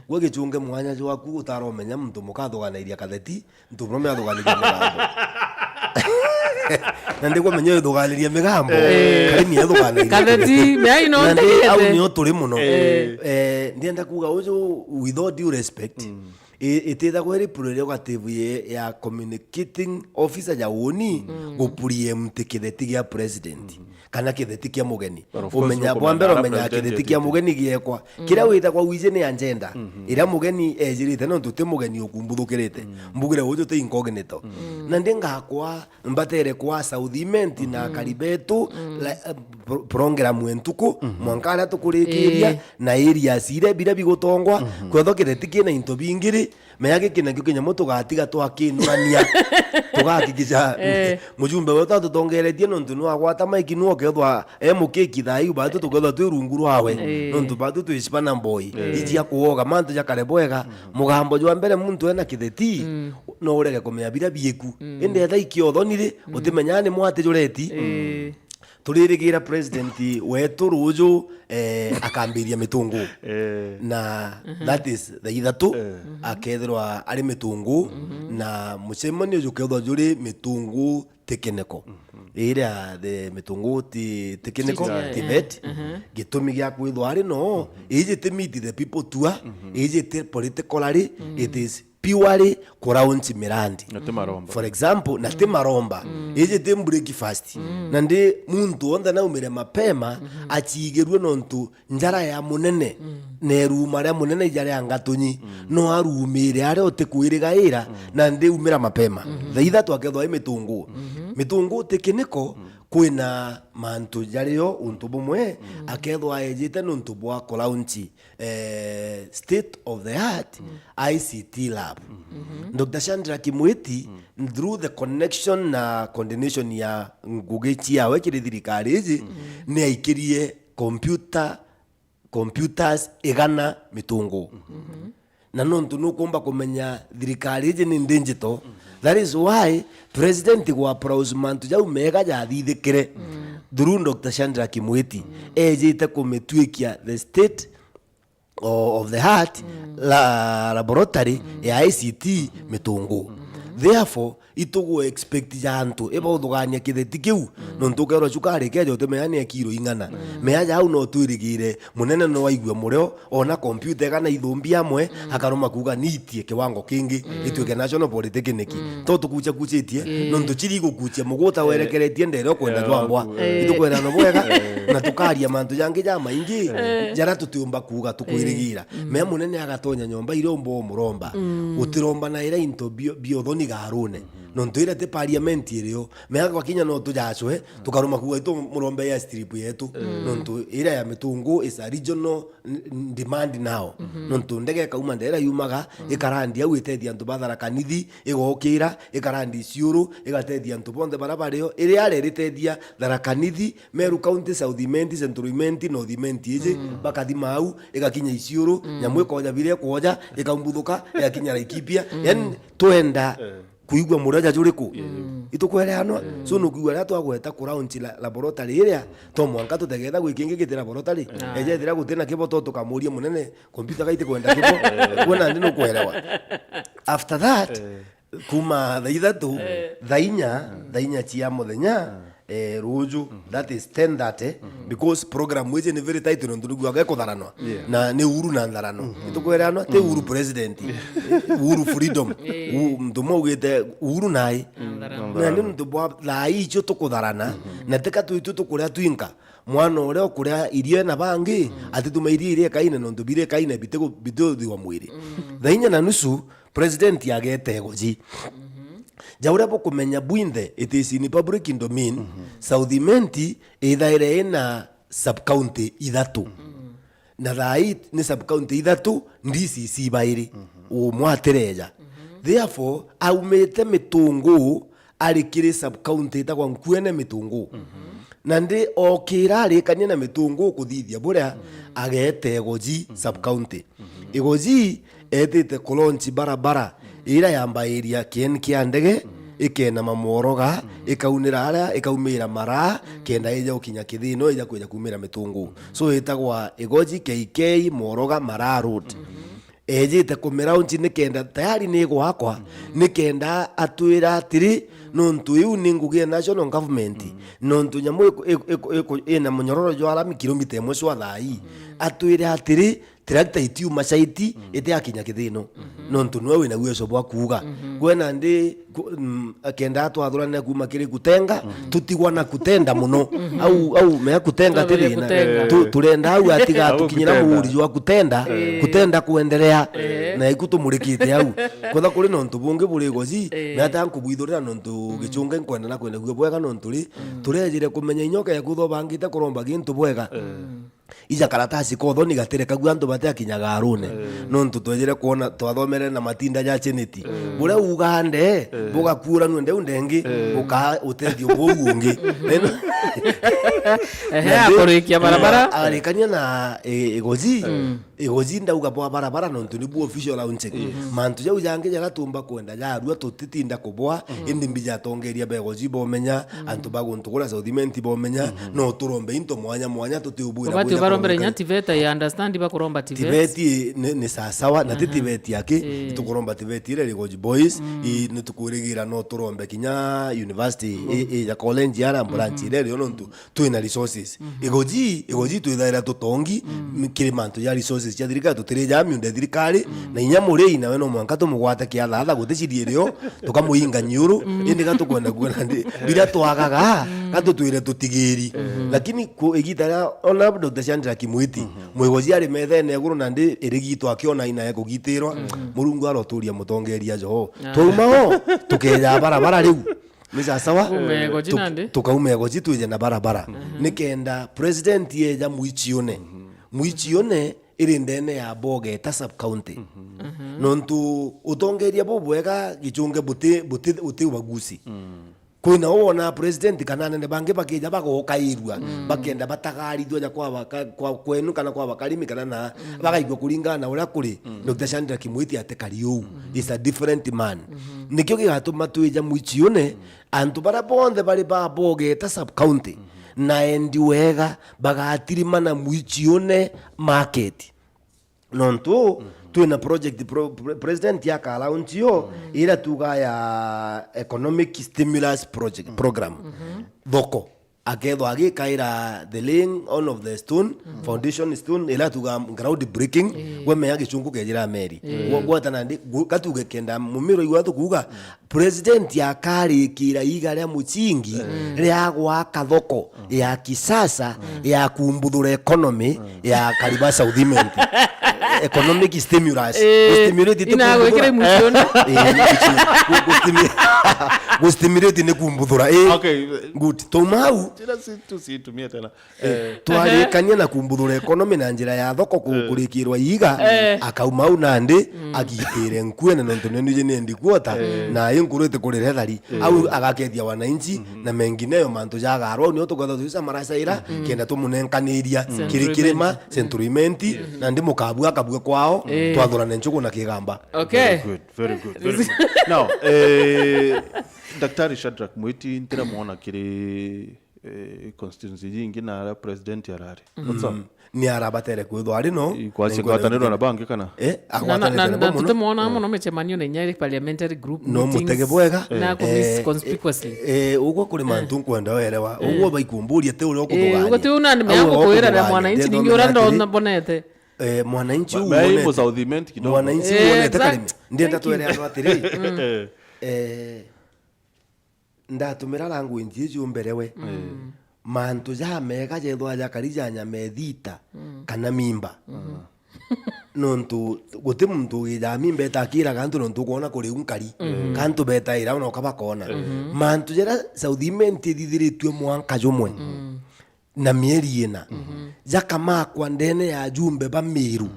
gwe gichunge mwanya jwaku utaromenya muntu mukathuganairia katheti, ntu murume athuganiria migambo. Na ndigwe menya uthuganiria migambo. Kari ni athuganiria katheti, mea ino. Na ndi au nio turi muno. Eh, ndienda kuga uju with all due respect. I-, itithagwa iri prerogative ye-, ya communicating officer ja uni gu preempt kitheti gia president kana kitheti kia mugeni. But of course, umenya, bwa mbere umenya kitheti kia mugeni giekwa. Kiria withagwa wiji ni agenda iria mugeni ejirite, nontu ti mugeni ukumbuthukirite. Mbugire uju ti incognito. Na ndi ngakwa mbatere kwa South Imenti na akari betu, la-, eh, pro-, program ye ntuku, mwanka aria tukurikiria, na areas iria biria bigutongwa, kwethwa kitheti kina into bingi ri, menya giki nakio kinyamu tugatiga twakinurania. Tugakikisha mujumbe wetu atutongeretie, nontu niwe agwata maiki, niwe ukethwa e mukiki thaa iu, batu tukethwa twi rungu rwawe, nontu batu twi spana boy. Iji akuoga mantu jakare bwega, mugambo jwa mbere muntu ena kitheti, no urege kumenya biria bieku. Indi etha ikio uthoni ri, utimenyaa ni mwati jureti. Turirigira president wetu ruju, eh, akambiria mitungu. Eh. Na that is the ithatu, akethirwa ari mitungu, na mucemanio jukethirwa juri mitungu tekiniko. Iria the mitungu ti tekiniko, ti vet. Gitumi gia kwithwa ari no, iji ti meet the people tour, iji ti political rally, it is purely kuraunchi mirandi. Na ti maromba. For example, na ti maromba. Iji ti breakfast. Na ndi muntu onthe naumire mapema, achigirue nontu njara ya munene, na iruma ria munene ija ria ngatunyi, no arumire aria utikwirigaira, na ndi umira mapema. Thaa ithatu akethwa i mitungu. Mitungu tekiniko, kwina mantu jario untu bumwe, akethwa ejite nontu bwa kuraunchi eh, state of the art I C T lab. Doctor Shadrack Mwiti, through the connection na coordination ya ngugi ciawe kiri thirikari iji, ni aikirie computer, computers igana mitungu. Na nontu nukumba kumenya thirikari iji ni digital, that is why president gwa prouse mantu jau mega jathithikire through Doctor Shadrack Mwiti, ejite kumituikia the state o-, of the heart, la-, laboratory ya I C T mitungu. Therefore, itugu expect ja antu iba uthugania kitheti kiu, nontu ukerwa cukari keja utimenya ni kiro ing'ana. Mea jau no twirigire, munene no aigue murio, ona computer igana ithumbi amwe, akaruma kuuga niitie kiwango kingi, ituike National Polytechnic. To tukucha kuchitie, nontu chiri gukuchia muguta werekeretie ndere ukwenda jwambwa. Itukwenda no bwega, na tukaria mantu jangi ja maingi, jara tutiumba kuuga tukwirigira. Mea munene agatonya nyomba iria umba umuromba. Utiromba na ira into bio, bio thoni garune. Nontu iria ti parliament irio, mea gwakinya no tujacwe, tukaruma kuuga itu murombe ya strip yetu. Nontu iria ya mitungu is a regional n-, n-, demand now. Nontu ndege ikauma ndera yumaga, ikarandi au itethia antu ba Tharaka Nithi, igokira, ikarandi Isiuru, igatethia antu bonthe bara bario. Iria riri tethia Tharaka Nithi, Meru County, South Imenti, Central Imenti, North Imenti iji, bakathima au, igakinya Isiuru, nyamu ikoja biria ikoja, ikaumbuthuka, igakinya Laikipia. Yani, twenda kuigua mureja juriku. Itukwereanwa. So, nukwigua riria twagweta ku launch la-, laboratory iria, to mwanka tutegetha gwi kingi giti laboratory. Eja ethira gutina kiboto, tukamuria munene, computer gaiti kwenda kibo. Kwona ndi nukwerewa. After that, kuma thaa ithatu, thaa inya, thaa inya cia muthenya, eh, ruju, that is ten thirty, because program iji ni very tight, nontu niguaga ikutharanwa. Na ni Uhuru na ntharano. Itukwereanwa, ti Uhuru president. Uhuru freedom. U-, mtu mwe ugite Uhuru nai. Na ni nontu bwa thaa icio tukutharana, na tika twitu tukuria twinka. Mwana uria ukuria irio ena bangi, atituma irio iria ikaine, nontu biria ikaine bitigu-, bitithua mwiri. Thaa inya na nusu, President agete Igoji. Ja uria bukumenya bwinthe, it is in public domain, South Imenti ithaire ina sub-county ithatu. Na thaa ii ni sub-county ithatu, D C C bairi. Umwe atireja. Therefore, aumite Mitungu ari kiri sub-county itagwa Nkuene Mitungu. Na ndi okira arikania na Mitungu kuthithia buria, agete Igoji sub-county. Igoji etite ku launch barabara iria yambairia kieni kia ndege, ikenama Mworoga, ikaunira aria, ikaumira Maraa, kenda ija gukinya Kithino, ija kwija kumira Mitungu. So, itagwa Igoji K K Mworoga Maraa Road. Ejite ku launch nikenda, tayari ni gwakwa, nikenda atwira atiri, nontu iu ni ngugi ya national government, nontu nyamu iku-, iku-, iku-, iku-, ina munyororo jwa rami kilomita imwe cwa thaa ii. Atwire atiri, tractor itiuma caiti, itiakinya Kithino. Nontu niwe wina uwezo bwa kuuga. Gwe nandi ku-, mm, akenda atwathuranira kuma kiri Kutenga, tutigwa na Kutenda muno. Au, au, mea Kutenga ti thina. Tu-, turenda au atiga atukinyira muuri jwa Kutenda, Kutenda kuendelea. Na iku tumurikite au. Kwetha kuri nontu bungi buri Igoji, na ata nkubwithurira nontu gichunge nkwenda na kwenda kuo bwega nontu ri, turejire kumenya inyoka ya kutho bangite kuromba gintu bwega. Ija karatasi kothoni gaterekagua antu batiakinyaga arune. Nontu twejire kwona twathomere na matinda ja cheneti. Buria ugande, bugakuuranua ndeu ndengi, bukaa utethio buu ungi. Ehe, akurikia barabara. Arikania na, eh, Igoji. Igoji ndauga bwa barabara nontu nibu official launching. Mantu jau jangi jaria tumba kwenda jarua tutitinda kubwa, indi mbija atongeria ba Igoji bomenya, antu ba guntu kuria South Imenti bomenya, no turombe into mwanya mwanya tutiubwira. Ubati bwira ubarombere inya TVET, I understand bakuromba TVET. TVET ni, ni sawa sawa, na ti TVET yake, itukuromba TVET iria iri Igoji Boys, i, nitukwirigira no turombe kinya university, i, i, ya college ara branch iria iri yo nontu twina resources. Igoji, Igoji twithaira tutongi, kiri mantu ja resources cia thirikari, tutirija miunda ya thirikari, na inya murei nawe no mwanka tumugwate kiathatha, guti ciri irio, tukamuinga nyiuru, indi ga tukwenda kuona ndi, biria twagaga, ga tutwire tutigiri. Lakini ku, igita ria ona Doctor Shadrack Mwiti, mwigoji ari methene iguru na ndi irigitwa akiona ina ekugitirwa, Murungu aroturia mutongeria joo. Twauma o, tukeja barabara riu. Ni sawa sawa? Tukauma Igoji nandi? Tukauma Igoji twije na barabara. Nikenda president yeja Mwichiune. Mwichiune iri ndene ya Bogeta sub county. Nontu utongeria bubwega Gichunge buti, buti, buti ubagusi. Kwina u wona president kana anene bangi bakija bagokairua, bakenda batagarithua ja kwa baka-, kwa kwenu kana kwa bakarimi kana na, bagaigua kuringana na uria kuri. Doctor Shadrack Mwiti atikari uu. He's a different man. Nikio gigatuma twija Mwichiune, antu baria bonthe bari ba Bogeta sub county, na endi wega bagatirimana Mwichiune market. Nontu twina project pro-, pre-, president aka launch yo, iria tuga ya economic stimulus project, program. Thoko. Akethwa agikaira the laying on of the stone, foundation stone, iria tuga ground breaking, we menya Gichungu kejira meri. Gwa-, gwata nandi, gu-, gatuge kenda mumiro igwa tukuga, president akarikira iga ria muchingi ria gwaka thoko ya kisasa ya kumbuthura economy ya Kariba South Imenti. economic stimulus. Eh, gustimulate ti inagwikire kumbura. Mucione. Eh, gu-, gustimi-, gustimulate ni kumbuthura. Eh, okay. Good. Tuma au. Tira si-, tusitumie tena. Eh, twarikania na kumbuthura economy na njira ya thoko ku-, kurikirwa iiga, akauma au nandi, agitire nkuene nontu nenu je ni endi kuota, na i nkuru itikurire thari. Au agakethia wananchi, na mengineyo mantu jagarwa, au nio tukwetha tuisa maracaira, kenda tumunenkaniria kiri kirima, Central Imenti, nandi mukabua akabue kwao, twathurane nchugu na kigamba. Okay. Very good, very good, very good. Now, eh, Daktari Shadrack Mwiti, ntira mwona kiri eh, constituency jingi na aria president arari. What's up? Ni arabatere kwithwa ari no. Ikwacia ngwataniro na bangi kana? Eh, na, na, agwatanite na, nabo na muno. Tutimwona muno micemanio na inya iri parliamentary group no meetings mutege bwega. Na ku miss eh, conspicuously. Eh, eh, ugwo kuri mantu nkwenda werewa. Ugwo baikumburia ti uria eh, ukuthugaania. Ugwo ti una ni meakukwira na mwananchi ningi uria ndona bonete. Eh, mwananchi uonete. Ba-, ba-, South Imenti kidogo. Mwananchi eh, uonete exact. Karimi. Ndienda twere andu atiri. Eh, ndatumira language icio mbere we. Mantu jamega jethwa jakari ja nyama ethita kana mimba. Nontu guti muntu ugijaa mimba etakiraga antu nontu ukwona kuri u nkari. Kantu betaira ona ukabakona. Mantu jaria South Imenti ithithiritue mwanka jumwe. Na mieri ina, jakamakwa ndene ya ajumbe ba Miru,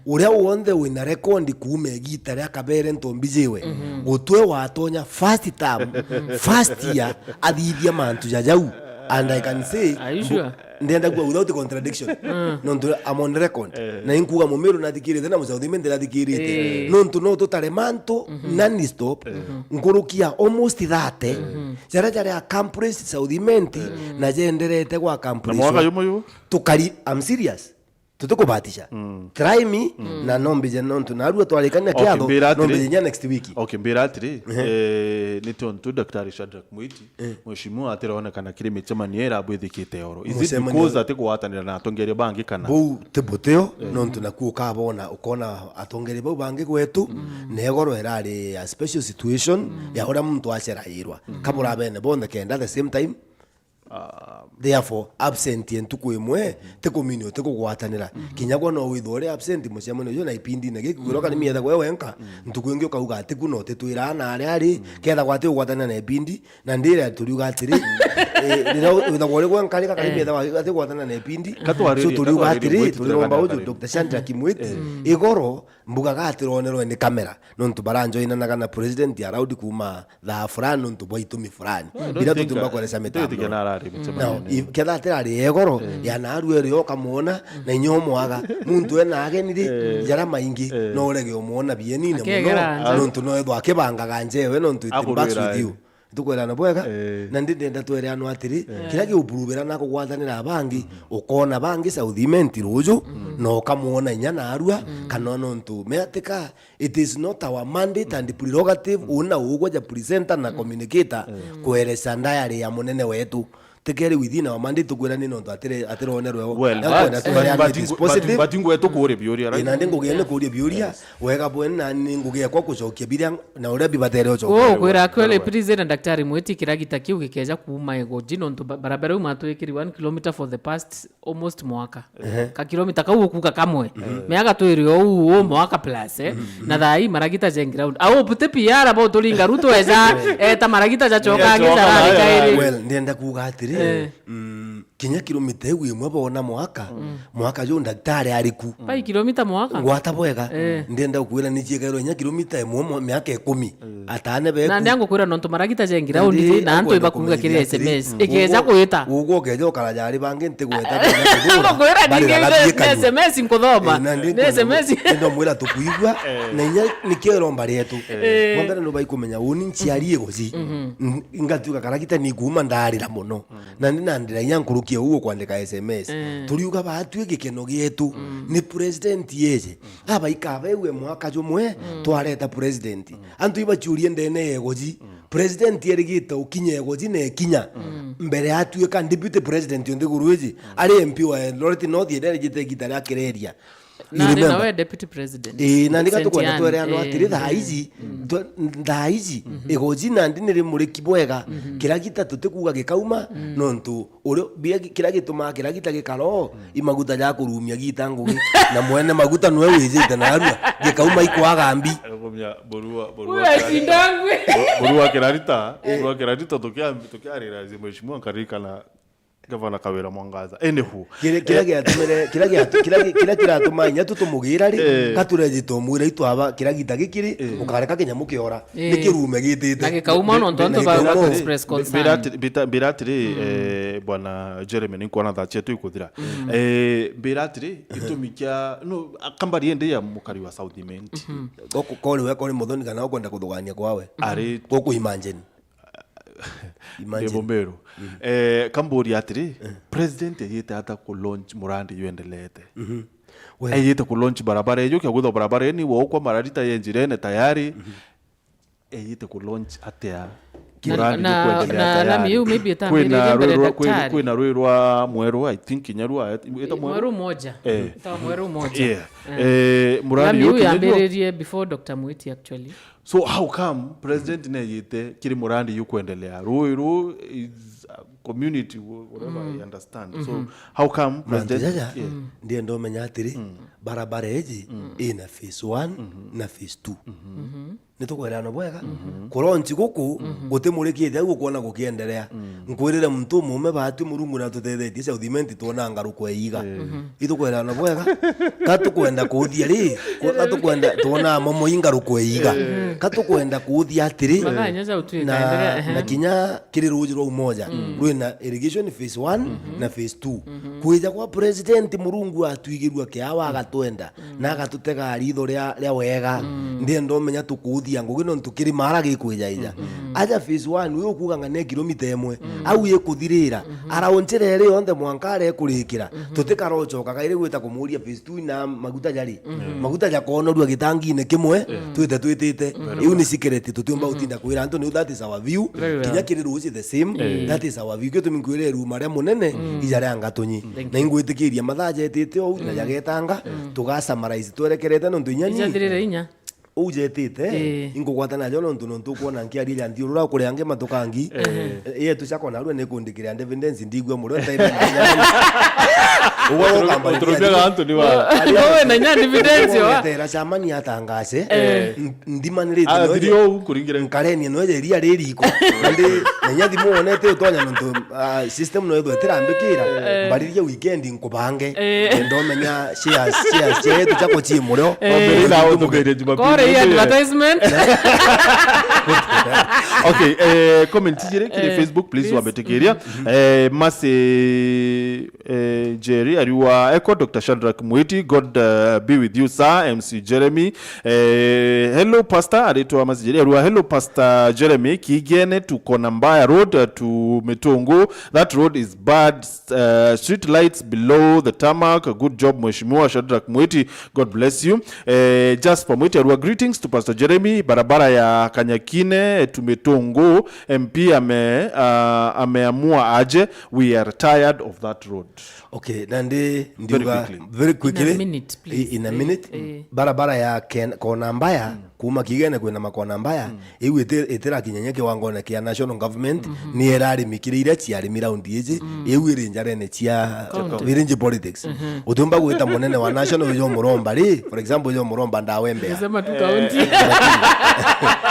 uria wonthe wina rekondi kuuma igiita ria Kabere Ntombi jiwe, gutwe watonya first term, first year, athithia mantu ja jau. And I can say, are you sure? Ndenda kuga without contradiction. Nontu I'm on record. Na inkuga Mumiru nathikirite na Musauthimbindi nathikirite. Eh. Nontu no tutare mantu, nani stop. Nkuruki ya almost thirty. Jaria jari accomplished South Imenti na jenderete gwa accomplish. Na mwaka jumu yu? Tukari, I'm serious. Tutikubatisha. Try me, na no mbije nontu narua twarikania kiatho, no mbije nya next week. Okay, mbira atiri, eh, ni tontu Daktari Shadrack Mwiti, mheshimiwa atironekana kiri micemanio ira abwithikite oro. Is it because atigwatanira na atongeria bangi kana? Bau ti buteo, nontu naku ukabona, ukona atongeria bau bangi gwetu, na igoro irari a special situation ya uria muntu acerairwa. Kabura bene bonthe kenda the same time. Therefore, absent ye ntuku imwe, ti kumini uti kugwatanira. Kinya gwe no withwe uri absent mucemanio uju na ipindine giki, kwiroka ni mietha gwe wenka, ntuku ingi ukauga ati ku no utitwiraa na aria ari, ketha gwati ugwatanira na ipindi, na ndira turiuga atiri, eh, riria withagwa uri gwe nka rika kari mietha gwati ugwatanira na ipindi. So turiuga atiri, turiromba uju Doctor Shadrack Mwiti, igoro, mbugaga atironerwe ni kamera, nontu baranjoinanaga na president allowed kuma thaa fulani nontu bwa itumi fulani. Biria tutumba kwereca mitambo. Now, ketha atirari egoro, ya naru eri okamwona, na inya omwaga. Muntu ena ageni ri, jaria maingi, no urege omwona bienine muno, nontu no ethwa akibangaga njewe, nontu it backs with you. Tukwirana bwega, na ndi ndenda twereanwa atiri, kiria giupuruvira na kugwatanira abangi, ukona bangi South Imenti ruju, na ukamwona inya narua, kana nontu meatika It is not our mandate and prerogative, una ugwe ja presenter na communicator, kwereca diary ya munene wetu. Tikeri within our mandate tukwira ni nontu atire-, atironerwe o. Well, ekwenda but, twereane but, it is but, positive. But ngwe tukuria biuria, right? Ina ndi ngugia ni kuria biuria, wega bwene na ni ngugia kwa kucokia biria na uria bibatere ucokia. Ukwira kweli, please, na Daktari Mwiti, kiragita kiu gikeja kuuma igoji nontu ba-, barabara uma twikiri one kilometer for the past almost mwaka. Ehe. Ka kilomita kau ukuga kamwe. Miaka twiri o u, u mwaka plus, eh? Na thaa ii maragita je ground. Au pute piara bo turinga ruto eja, eta maragita ja choka, choka, ngi sarari kairi. Well, ndienda kuga atiri, mm, kinya kilomita iu imwe bona mwaka, mwaka ju ndaktari ari ku. Pai kilomita mwaka? Ngwata bwega. Eh. Ndienda kukwira ni ciekairwo inya kilomita imwe mwa-, miaka ikumi. Atane beku. Na ndi angukwira nontu maragita je ground ri, na antu ibakuga kiri S M S. Ikeja kwita. Uguo ukeja ukara jari bangi ntigweta. Angukwira ningi S M S nkuthoma. Ni S M S. Ndo mwira tukuigua. Na inya nikio iromba rietu. Mwambere no baikumenya uni nchiari iguci. N-, ngatuika karagita ni kuuma ndarira muno. Na ndi na ndira inya nkurukia uguo kwandika S M S. Turiuga batue gikeno gietu. Ni president yeje. Aba ikabewe mwaka jumwe, twareta president. Antu ibachurie ndene ya igoji. President erigite ukinya igoji na ikinya. Mbere atuika deputy president o nthiguru iji. Ari M P wa Eldoret North, ende erigite igita ria kireria. Nandi nawe deputy president. Ii, nandi gatukwenda twereanwa atiri, thaa ici, twe- thaa ici, igoji nandi ni rimuriki bwega. Kiragita tutikuuga gikauma, nontu uria, biria gi- kiria gitumaa kiragita gikaro, i maguta ja kurumia gita ngugi, na mwene maguta nwe wijite narua, gikauma ikwaga mbi. Agumia burua, burua kirarita. Wecindangwe. Bu- burua kirarita, burua kirarita, tukia- tukiarira mheshimiwa nkaririkana Gavana Kawira Mwangaza. Anywho. Kiri- kiria giatumire, kiria giatu- kiria gi- kiria kiratuma inya tutumugira ri, Eh. Ka tureji tumwira itwaba kiragita gikiri, Eh. Ukareka kinyamu kiora. Eh. Ni kirume gitite. Na gikauma nontu antu ba- express concern. Mbira atiri, mbira atiri, eh, bwana Jeremy, ni nkwona thaa cietu ikuthira. Eh, mbira atiri, gitumi kia, no, kambari indi ya mukari wa South Imenti. Goku kori we kori muthoni kana ukwenda kuthugania kwawe. Ari. Goku imagine. Imagine. Ndi Mumiru. Eh, kamburia atiri, president eyite ata ku launch murandi yuendelete? Well, eyite ku launch barabara eyo, kia gwithwa barabara eni wokwa mararita ye njirene tayari. Eyite ku launch atia? Na- murandi na- yukuendelea na tayari? Lami iu maybe kwina itambiririe mbere rwi rwa- kwina- daktari. Kwina rwi rwa mweru, I think, kinya rwa, ita mweru? Mweru moja. Eh. Ita mweru moja. Yeah. Eh. Eh, murandi Lami iu yukinya jua? Yambiririe before Doctor Mwiti, actually. So how come president neyite kiri murandi yukuendelea? Rui ru is a community, wh- whatever I understand. So how come Mantu president jaja, yeah. Ndienda umenya atiri, barabara iji ina phase one na phase two. Nitukwirana bwega? Kuronchi guku gutimurikite au ukwona gukiendelea. Nkwirire muntu umume batu Murungu natutethetie cia uthimenti twona ngaruko eiga. Itukwirana bwega? Ka tukwenda kuthia ri, ku- ka tukwenda twona momo ingaruko eiga. Ka tukwenda kuthia atiri, Mathaa inya ja utuika, na, endelea, ehe. Na kinya kiri ruji rwa umoja, rwina irrigation phase one na phase two. Kwija kwa president Murungu atwigirua kiawa agatwenda, na agatutega ritho ria, ria wega. Ndienda umenya tukuthia ngugi nontu kiri mara gikwijaija. Aja phase one, uyu ukuga ng'ania kilomita imwe. Au ikuthirira. Araunchira iri yonthe mwanka arekurikira. Tutikarocoka kairi gwita kumuria phase two na maguta jari. Maguta jakonorua gitangine kimwe, twite twitite. Iu ni secret, tutiumba gutinda kwira antu, niu that is our view. Very well. Kinya kiri ruji the same, that is our view. Kio tumi nkwire ruma ria munene, ija ria ngatunyi. Thank you. Na ingwitikiria mathaa jetite ou, na jagetanga, tuga summarize twerekerete nontu inya ni Ijathirire inya. Uu jetite, eh, inkugwata najo nontu, nontu ukwona nkiaria ja nthiurura kuri angi matukangi. Eh. Eh, yetu cakona arua nikundikira evidence ndigua murio ntaire na inya. Ugo ukamba uturumiaga antu ni wa. Aria we na inya evidence wa. Tera chamani atangace. Eh. N-, ndimanirite. Ah, ndio thio u kuringire. Nkarenia no je ria ririko. Ndi na inya thimu wonete utonya nontu, ah, system no ithwe tirambikira. Eh. Mbariria weekend nkubange. Eh. Ndomenya shares, shares, shares yetu chako chi murio. Eh. Wambere na utubeire Jumapili. Kore hii advertisement. Okay, eh, comment jiri kiri, eh, Facebook, please, please. Wambitikiria. Eh, Mercy, eh, Jerry, ariwa Echo, Doctor Shadrack Mwiti, God, uh, be with you, sir, M C Jeremy. Eh, hello, Pastor, aritwa Mercy Jerry, ariwa, hello, Pastor Jeremy, Kigene to Konambaya Road, uh, to Mitungu. That road is bad. Uh, street lights below the tarmac. Good job, Mheshimiwa Shadrack Mwiti. God bless you. Eh, Jasper Mwiti arua, greetings to Pastor Jeremy. Barabara ya Kanyakine, eh, to Mitungu. M P ame, uh, ameamua aje. We are tired of that road. Okay, na ndi ndiuga very quickly. Very quickly. In a minute, please. In a minute. Eh, eh. Barabara ya Ken-, Konambaya, kuma Kigene kwina Makonambaya, iu iti-, itirakinyanya kiwangone kia national government, ni irarimikire iria ciarimi round iji, iu iri njarene cia village politics. Utiumba gwita munene wa national ujo muromba ri, for example, ujo muromba ndawembea. Sema tu county. Eh,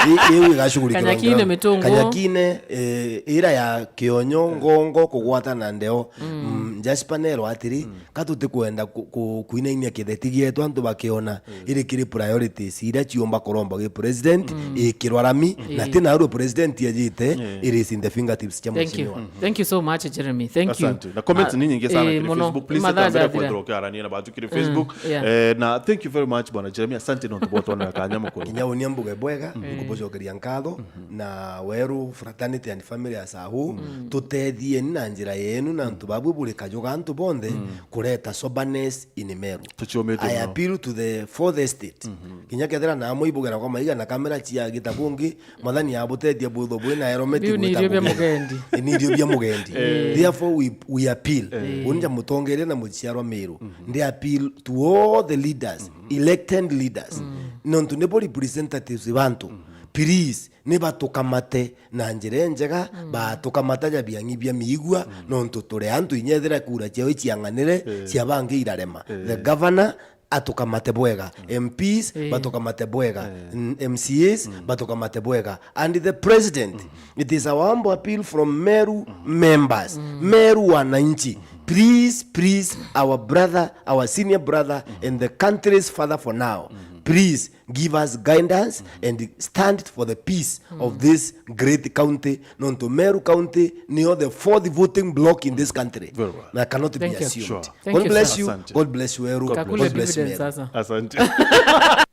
i-, iu igashughulikirwa Kanyakine, Mitungu. Kanyakine, eh, ira ya Kionyo, Ngongo, kugwata na ndeo. Mm, Jasper nero atiri, ka tutikwenda ku-, ku-, kuinainia kitheti gietu antu bakiona iri kiri priorities iria ciumba kuromba gi president, ikirwa rami, na ti naru president ajite, it is in the fingertips cia mheshimiwa. Thank you so much, Jeremy. Thank you. Asante. Na comments ni nyingi sana kiri Facebook. Please, mathaa tambira jathira. Kwethira ukiarania na bantu kiri Facebook. Eh, na thank you very much, bwana Jeremy. Asante nontu bwa twonera kanya mukuru. Kinya unia mbuge bwega, nkubucokeria nkatho, na weru fraternity and family ya Sahu, tutethieni na njira yenu na antu babwe buri Ajuga antu bonthe kureta soberness in Meru. Tuciumite I muno. Appeal to the fourth estate. Kinya kethira na amwe ibugera kwa maiga na kamera ciagita kungi, mwathani abuteethia bwitho bwina helmet. Biu ni gwita irio bia mugendi. Mugendi. Ni irio bia mugendi. Therefore we, we appeal. Unja mutongeria na muciarwa Meru. Ndi appeal to all the leaders, elected leaders. Nontu nibo representatives bantu. Please, ni batukamate na njira injega, batukamata ja biang'i bia miigua, nontu turi antu inya ethira kura ciao iciang'anire, cia bangi irarema. The governor atukamate bwega, M Ps batukamate bwega, n-, M C As batukamate bwega, and the president. It is our humble appeal from Meru members, Meru wananchi. Please, please, our brother, our senior brother, and the country's father for now, please give us guidance and stand for the peace of this great county. Nontu Meru County niyo the fourth voting block in this country. Very well. Na cannot be assumed. Thank you. Sure. Thank you, sir. God bless you. Asante. God bless Weru. Kakule God bless dividends Meru. Sasa. Asante.